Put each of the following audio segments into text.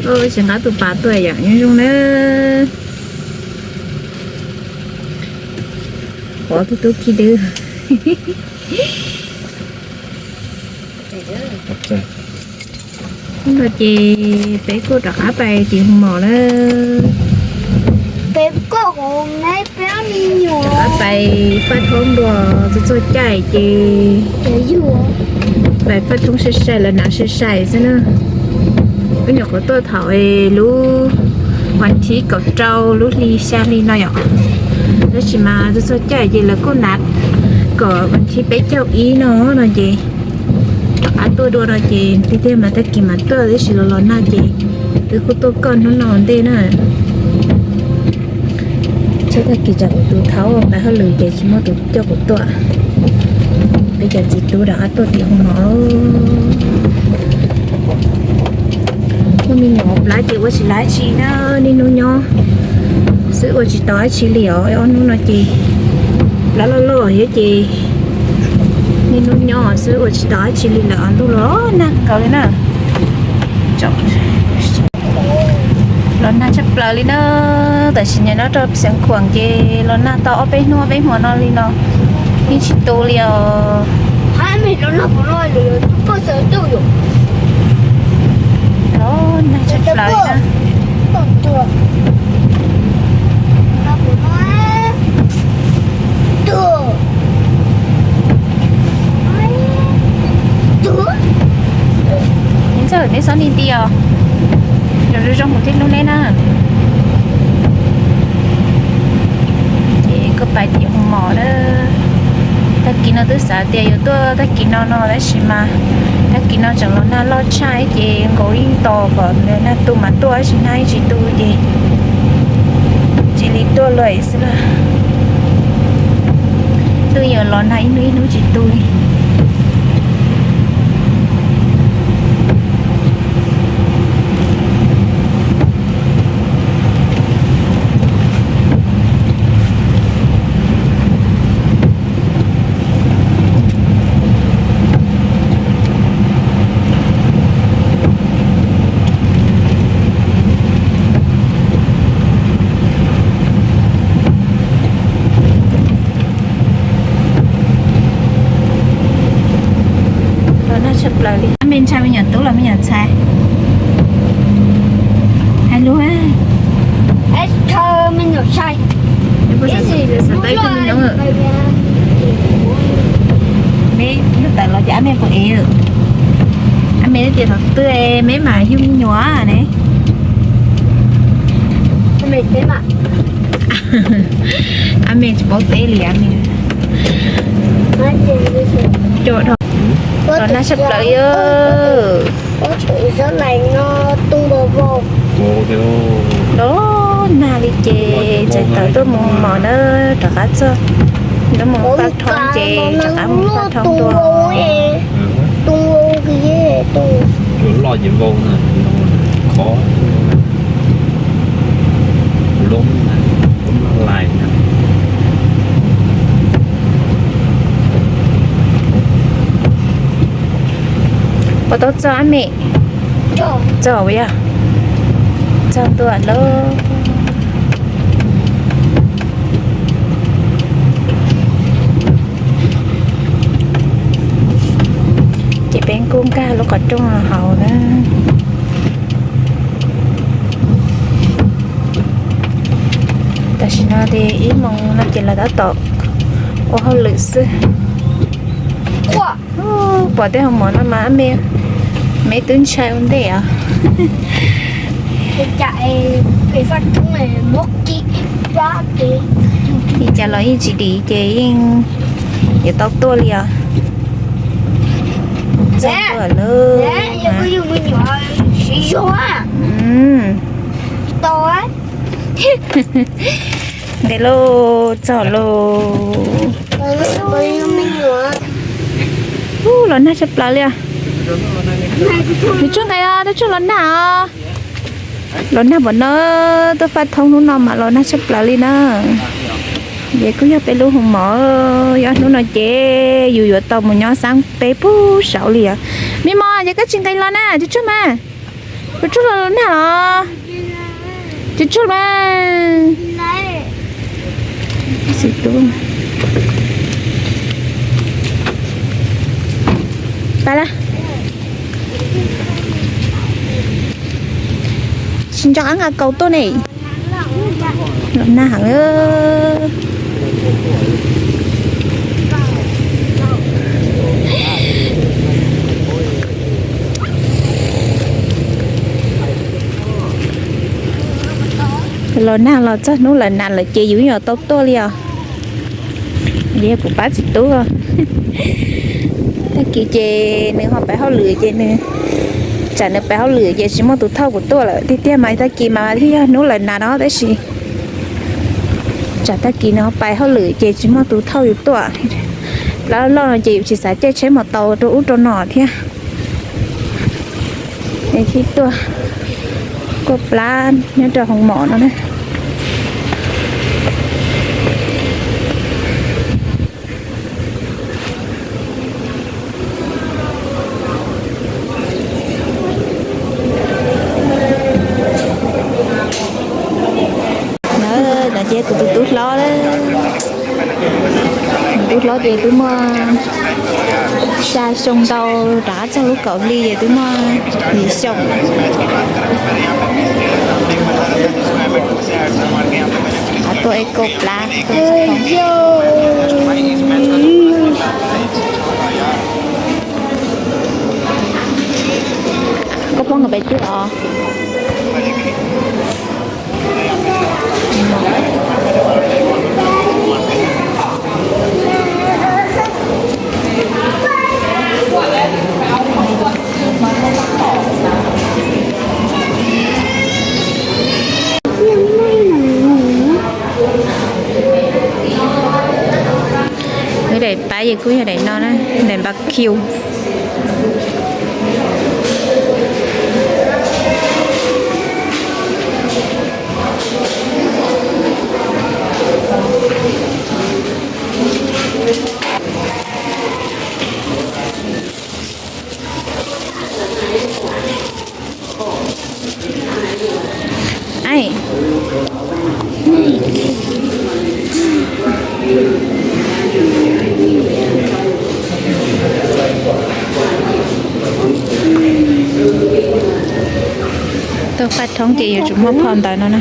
Tsis nqa tus pas tuaj yom, nyob zoo na. Pov tus tub khi twb. Hnub no ces peb kuj rov qab pais tim hu mos na. Rov qab pais faj thoob dua, txog txog caij ces pais faj thoob sai sai los hnav sai sai xwb na. Wb nyuam qhuav tuaj thaum lub vas thib kaum rau lub hli xya hli no yom. Tab sis mas txog txog caij ces lawv kuj hnav kom vas thib peb caug ib no no ces rov qab tuaj dua no ces tiag tiag mas tag kis mas tuaj, tab sis los los nag ces wb kuj tuaj koj hnub no ua ntej na. Txog tag kis tsam kuv tus thaub pais hauj lwm ces tsis muaj tus coj kuv tuaj. Peb cov txiv tub rov qab tuaj tim hu mos. Muaj me nyuam plab ces ua tsis lab tsi na, niaj hnub nyob xwb ua tsis tau dab tsi li os. Ob hnub no ces plab loj loj thiab ces niaj hnub nyob xwb ua tsis tau dab tsi li lawm, ntuj los nag nkaus li na. Los nag tshaj plaws li na. Tam sim no nyob rau Xeev Khuam ces los nag tau ob peb hnub ob peb hmo no li no, yeej tsis tu li os. Los nag tshaj plaws li na. Ntxawm, neb txhob nig nti os, zoo zoo mus thiab hnub neb na. Ces kuj pais tim hu mos na. Tag kis no twb xav tias yuav tuaj tag kis no no tab sis mas tag kis no tseem los nag loj tshaj ces nkaus yeej tos kom nag tu mas tuaj, tab sis nag yeej tsis tu ces cia li tuaj lawm xwb na. Twb yuav los nag ib hnub ib hnub tsis tu li. Los nag tshaj plaws li. Me ntshai me nyuam tub los me nyuam ntxhais? Hais lus. Meb yug tawm los ces ab me puas ev? Ab me tias thaum twg meb mam yug me nyuam ne. Ab me tsis paub teb li ab me. Los nag tshaj plaws yog. Los nag li ces txais tawm tuaj mus mos na, rov qab txog, tuaj mus faj thoob ces rov qab mus faj thoob dua. Puas tau txog ab me? Txog yog, txog ntua lawm. Ces peb kuj nkag lub qhov rooj haus na. Tam sim no ces ib moos no ces lawv tab tom ua hauj lwm xwb. Pom tej hoo mov no mas me, me twb ntshai ua ntej os. Li cas los yeej tsis dim ces yeej yuav tau tuaj li os. Txog tuaj lawm. Nqis lauj, txog lauj. Los nag tshaj plaws li os. Nws tsuag nqaij os, twb tsuag los nag os. Los nag npaum no, tuaj faj thoob hnub no mas los nag tshaj plaws li na. Ces kuj yog peb lub hu mov, yog hnub no ces yus yuav tau mus nyob xab peb pub saud li os. Me mos, ces koj tsis nqis los na, tsuag tsuag mas. Tsuag tsuag los nag los? Tsuag tsuag mas. Pas lawm. Tsis nco qab nqa kaus tuaj ne. Los nag heev. Los nag los txog hnub lawm nag lawm ces yus yeej yuav tau tuaj li os. Yog kuv pab txiv tub. Tag kis ces nws ho pais hauj lwm ces nws, tsam nws pais hauj lwm ces tsis muaj tus thauj kuv tuaj lawm tiag tiag mas tag kis mas thiaj yog hnub lawm nag no tab sis tsam tag kis nws ho pais hauj lwm ces tsis muaj tus thauj yus tuaj. Plab loj no ces yus tsis xav caij tsheb mus tau rau ub rau no thiab. Es thiaj tuaj kuaj plab nyob rau hoo mom no na. No ces kuv tus tub hlob, tus tub hlob ces twb muaj xya xyoo ntau, rov qab txog lub kaum hli ces twb muaj yim xyoo. Tuaj ib kauj plab. Koj phob nkawd pais twg os? Daim pab ces kuj yog daim no na, daim npa kiu. Tau faj thoob ces yuav tsum muab phau ntawv no na.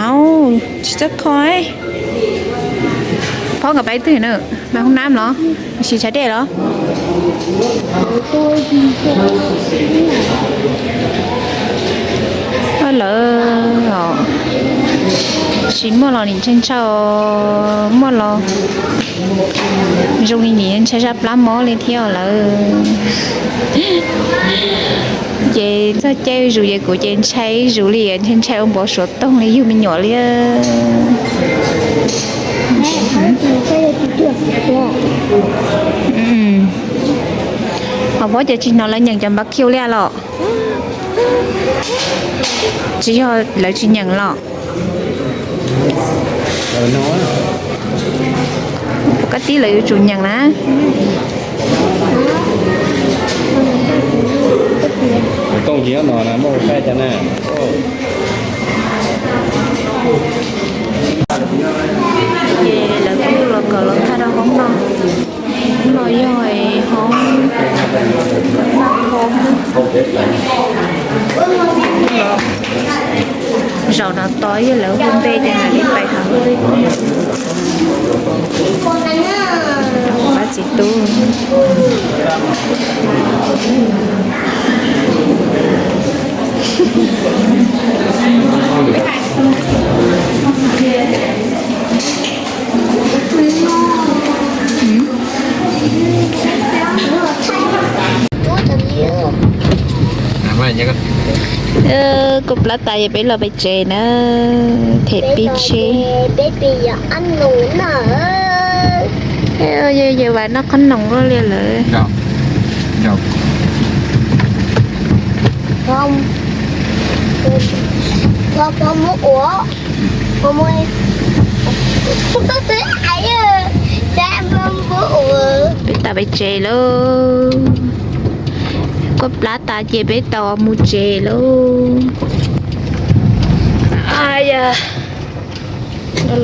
Au, tsis txawj kho. Phob nkawd pais twg na? Pais hoob nab los? Siv tshav dej los? Lawv tsis muaj los nim ntshaw ntshaw, muaj los zoo li nim ntshai zaj plab mob li thiab lawm. Ces txog caij zus ces kuv ces ntshai zus li, ntshai ntshai ua npov suav toog li yug me nyuam li. Ho phob ces tsis hnov lawv nyeem cov npa kiu li los? Tsis yog lawv tsis nyeem los? Koj tib lawv yuav tsum nyeem na. Ces lawv kuj los kom los thaj rau hoob no. Hoob no yog hoob, zaum no tos yog lawv hu npe ces mam li pais hauv. Pab txiv tub. Kuv plab tas es peb los peb tsev na, them pib tsheb. Yog vas noj qhob noom li lawm. Peb tas peb tsev lauj. Plab tas ces peb tau mus tsev lauj.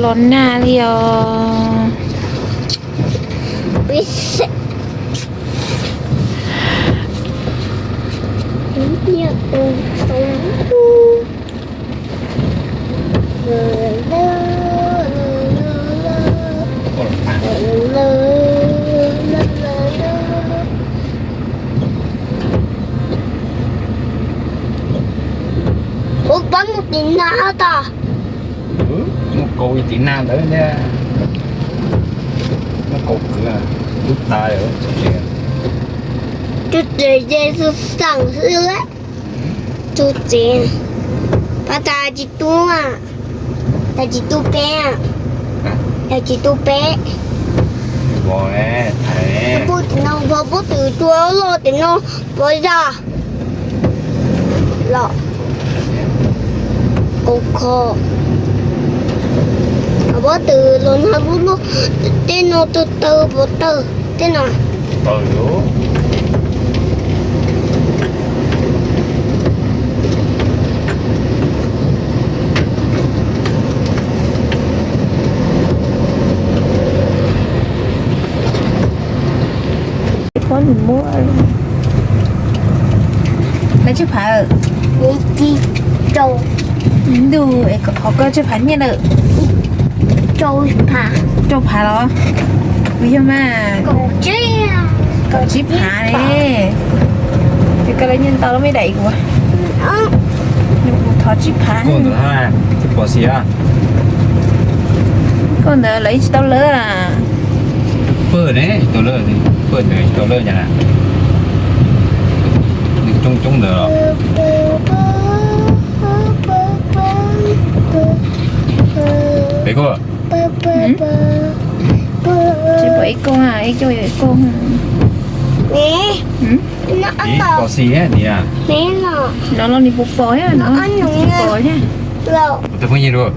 Los nag li os. Ua pab mus tim nag tas. Mus kaus tim nag ntawd thiab. Mus kaus kwv lub tas. Tus tsev ces xwm xeem xwb. Tus tsev, pab tas tsis tu, tas tsis tu peb, tas tsis tu peb. Pab tim no, pab tim tua loj tim no, pab zaj los kaus kho. Pab tim los nag lub lub, tej no tawg tawg pov tawg tej no. Pob nws muab lawv tsib phav. Ntuj, qhov koj tsib phav nyiaj lawm. Rau phav los? Kuv yog mas kaum tsib phav ne. Ces koj lawv nyiaj ntau los me dais kuv. Kuv thov tsib phav. Koj ntawd lawv tsis tau lawv. Pawg ne tsis tau lawv, pawg ntawd tsis tau lawv. Nws coob coob ntawd. Peb koj. Tsis pom ib koj, ib koj ib koj. Ib pom xis tias. No los nws puas pom thiab no? Tsis pom thiab. Tus phooj ywg dua.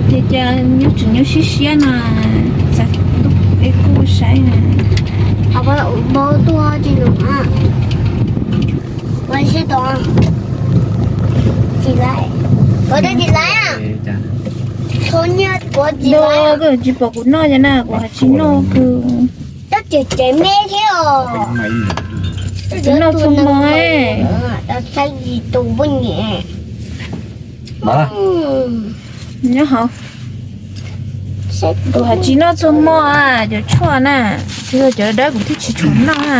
Ces cas nyob tseem nyob siab siab no, txav ib kuj saib na. Koj tsis pom kuv noj yom na, kuv hais tsis noj kawg. Tsis noj txhua hmo. Nyob hauv. Kuv hais tsis noj txhua hmo, cov tshuaj na, tsis yog cov dawb kuv thiaj tsis tshua noj na.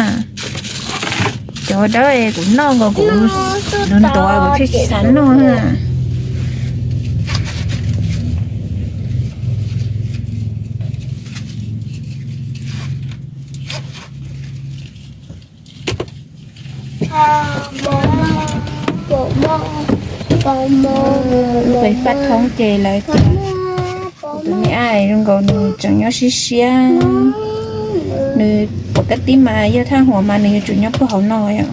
Cov dawb kuv noj nkaus kuv ntuav ntuav kuv thiaj tsis xav noj na. Lub pem faj thoob ces lawv tias tus me ab zoo nkaus nws tseem nyob siab siab. Nws pom kab tib mas yog thaj huam mas nws yuav tsum nyob puag hauv no yom.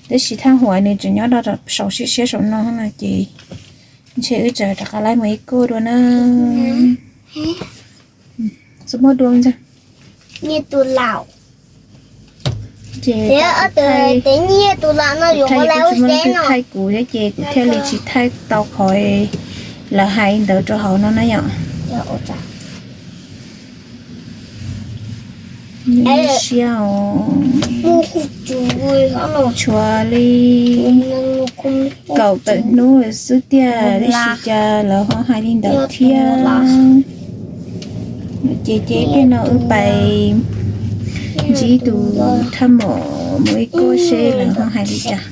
Tab sis thaj huam nws tseem nyob saum siab siab saum no na ces ntshe wb tseem rov qab laib mus ib kuj dua na. Txhob muab dua ntag. Ces thaij kuv thiab ces kuv thiaj li tsis thaij tau qhov lawv hais ntawd rau hauv no na yom. Siab os. Tshuav li kaum tawm hnub lawm xwb tiag, tab sis cas lawv ho hais li ntawd thiab. Ces ces tej no wb pais ntsib tus thaj mom mus ib kuj seb lawv ho hais li cas.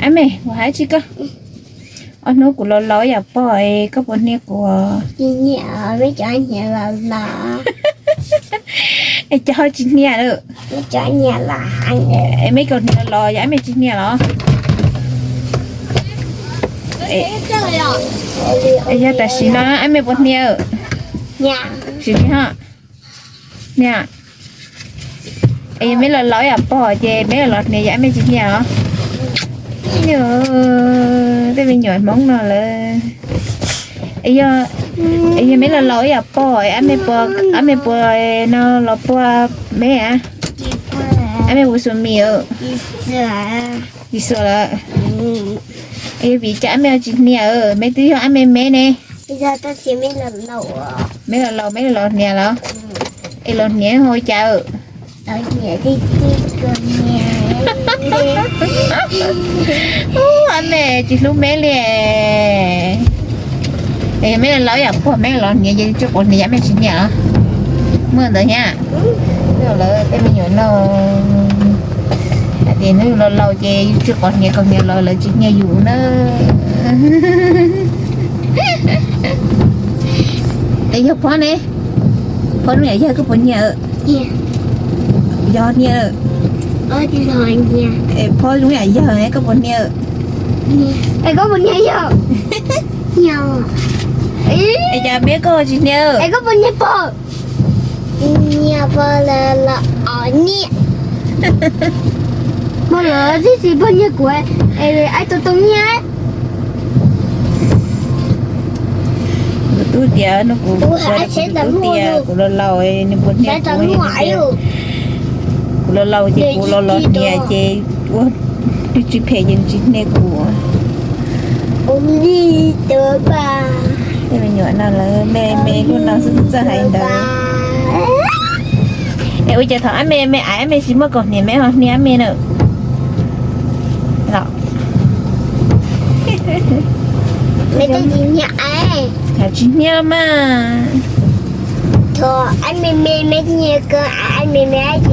Ab me, kuv hais tsis koj. Ob hnub kuv los laus yam pog es koj puas hnia kuv? Es cas ho tsis hnia lawm? Es me kaus hniav los yog ab me tsis hnia los? Es yog tam sim no ab me puas hnia? Tsis hnia. Hnia. Es yog me los laus yam pog ces me los hnia yog ab me tsis hnia los? Yog tej me nyuam Hmoob no lawm. Yog, yog meb los laus ib yam pog, ab me puas no los puag meb a? Ab me puas xuas mis? Tsis xuas lawm. Yog vim cas ab me tsis hnia? Meb twb yog ab me me ne. Meb los laus meb los hnia los? Es los hnia ho ua cas? Ab me tsis hlub meb li. Yog meb los laus ib yam pog meb los hnia ces tsis quav hniav, ab me tsis hnia los? Muaj ntawd thiab. Lawv tej me nyuam no hais tias hnub yus los laus ces yus tsis quav hniav, quav hniav los lawv tsis hnia yus na. Es yog Phob ne? Phob zoo yam yawg koj puas hnia? Yog hnia. Phob zoo yam yawg ne koj puas hnia? Es koj puas hnia yawg? Es cas meb koj tsis hnia? Es koj puas hnia pog? Hnia pog los los nyiaj. Pog los tib si pog hnia kuv, es ai tau tau nyiaj. Kuv tub tias no kuv, kuv los laus nws puas hnia kuv. Kuv los laus ces kuv los los hnia ces ua twb tsis phem ces nws tsis hnia kuv. Tej me nyuam no lawv me me lub no xwb txawj hais ntawd. Es ua cas thaum ab me me aiv ab me tsis muaj quav hniav meb ho hnia ab me na? Los tsis hnia mas.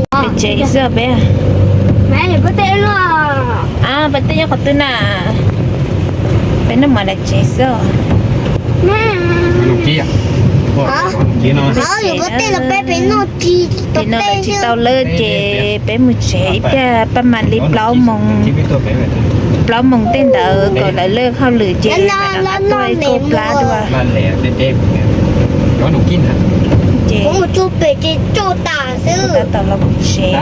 Pem tsev xwb peb. Ab, peb tej nyob qhov twg na? Peb noj mov daim tsev xwb. Pem no tsis tau lawm ces peb mus tsev ib pliag, pab mam li plaub moos, plaub moos tej ntawd kom lawv lig hauj lwm ces mam rov qab tuaj ib kauj plab dua. Ces tab tom los mus tsev.